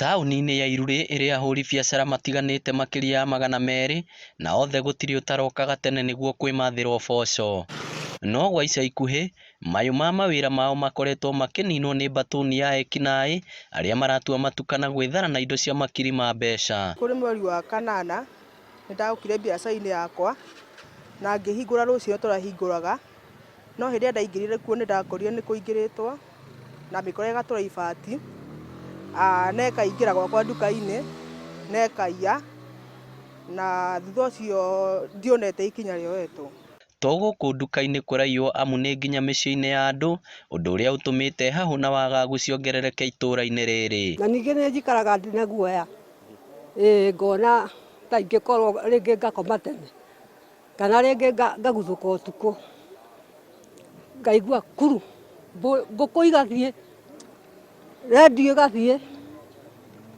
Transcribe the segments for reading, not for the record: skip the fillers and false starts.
Taũni-inĩ ya Irurĩ ĩrĩ ahũri biacara matiganĩte makĩria ya 200 na othe gũtirĩ ũtarokaga tene nĩguo kwĩmathĩra ũboco. No gwa ica ikuhĩ, mayũ ma mawĩra mao makoretwo makĩninwo nĩ mbatũni ya ekinaĩ arĩa maratua matuka na gwĩthara na indo cia makiri ma mbeca. Kũrĩ mweri wa kanana nĩ ndokire biacara-inĩ yakwa na ngĩhingũra rũcinĩ tũrahingũraga, no hĩndĩ ĩrĩa ndaingĩrire kuo nĩ ndakorire nĩ kũingĩrĩtwo na mĩkora ĩgatũra ibati, na ĩkaingĩra gwakwa nduka-inĩ na ĩkaiya, na thutha ũcio ndionete ikinya rĩoetwo. To gũkũ nduka-inĩ kũraiywo amu nĩ nginya mĩciĩ-inĩ ya andũ, ũndũ ũrĩa ũtũmĩte hahũ na wagagu ciongerereke itũũra-inĩ rĩrĩ. Na ningĩ nĩ njikaraga ndĩna guoya, ĩĩ ngona ta ingĩkorwo rĩngĩ ngakoma tene kana rĩngĩ ngaguthũka ũtukũ, ngaigua kuru, ngũkũ igathiĩ, rendio ĩgathiĩ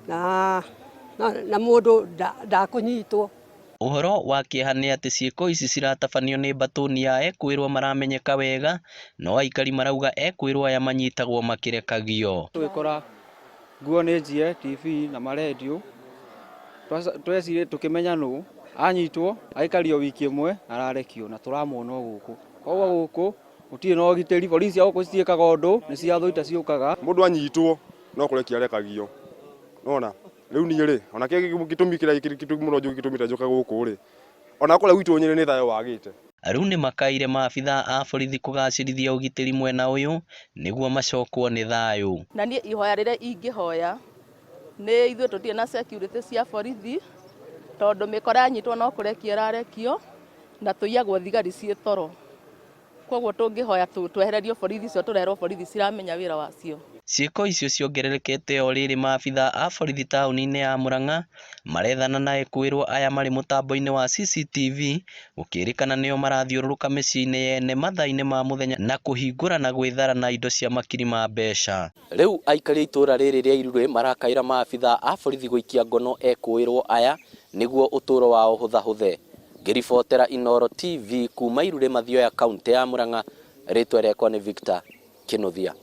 na mũndũ ndakũnyitwo. Ũhoro wa kĩeha nĩ atĩ ciĩko ici ciratabanio nĩ mbatũni ya ekwĩrwo maramenyeka wega, no aikari marauga ekwĩrwo aya manyitagwo makĩrekagio. Tũgĩkora nguo nĩ njie, TV na marendio, twecire tũkĩmenya nũ, anyitwo aikario wiki ĩmwe ararekio na tũramuona o gũkũ. Koguo gũkũ gũtirĩ na ũgitĩri, borithi cia gũkũ citiĩkaga ũndũ, nĩ cia thũita ciũkaga. Mũndũ anyitwo no kũrekia arekagio, nĩwona? Rĩu niĩ rĩ, ona kĩrĩa gĩtũmi kĩrĩa mũno gĩtũmĩte njũke gũkũ rĩ, ona kũrĩa gwitũ Nyĩrĩ nĩ thayũ wagĩte. Rĩu nĩmakaĩire maabithaa a borithi kũgacĩrithia ũgitĩri mwena ũyũ nĩguo macokwo nĩ thayũ. Na niĩ ihoya rĩrĩa ingĩhoya nĩ ithuĩ tũtirĩ na security cia borithi tondũ mĩkora yanyitwo no kũrekio ĩrarekio na tũiyagwo thigari ciĩ toro. Koguo tũngĩhoya twehererio borithi icio tũreherwo borithi ciramenya wĩra wacio. Ciĩko icio ciongererekete o rĩrĩ maabithaa a borithi taũni-inĩ ya Murang'a marethana na ekwĩrwo aya marĩ mũtambo-inĩ wa CCTV gũkĩrĩkana nĩo marathiũrũrũka mĩciĩ-inĩ yene mathaa-inĩ ma mũthenya na kũhingũra na gwĩthara na indo cia makiri ma mbeca. Rĩu aikari a itũũra rĩrĩ rĩa Irurĩ marakaĩra maabithaa a borithi gũikia ngono ekũĩrwo aya nĩguo ũtũũro wao ũhũthahũthe. Ngĩribotera Inooro TV kuma Irurĩ Mathioya kauntĩ ya Murang'a, rĩtwa rĩakwa nĩ Victor Kĩnuthia.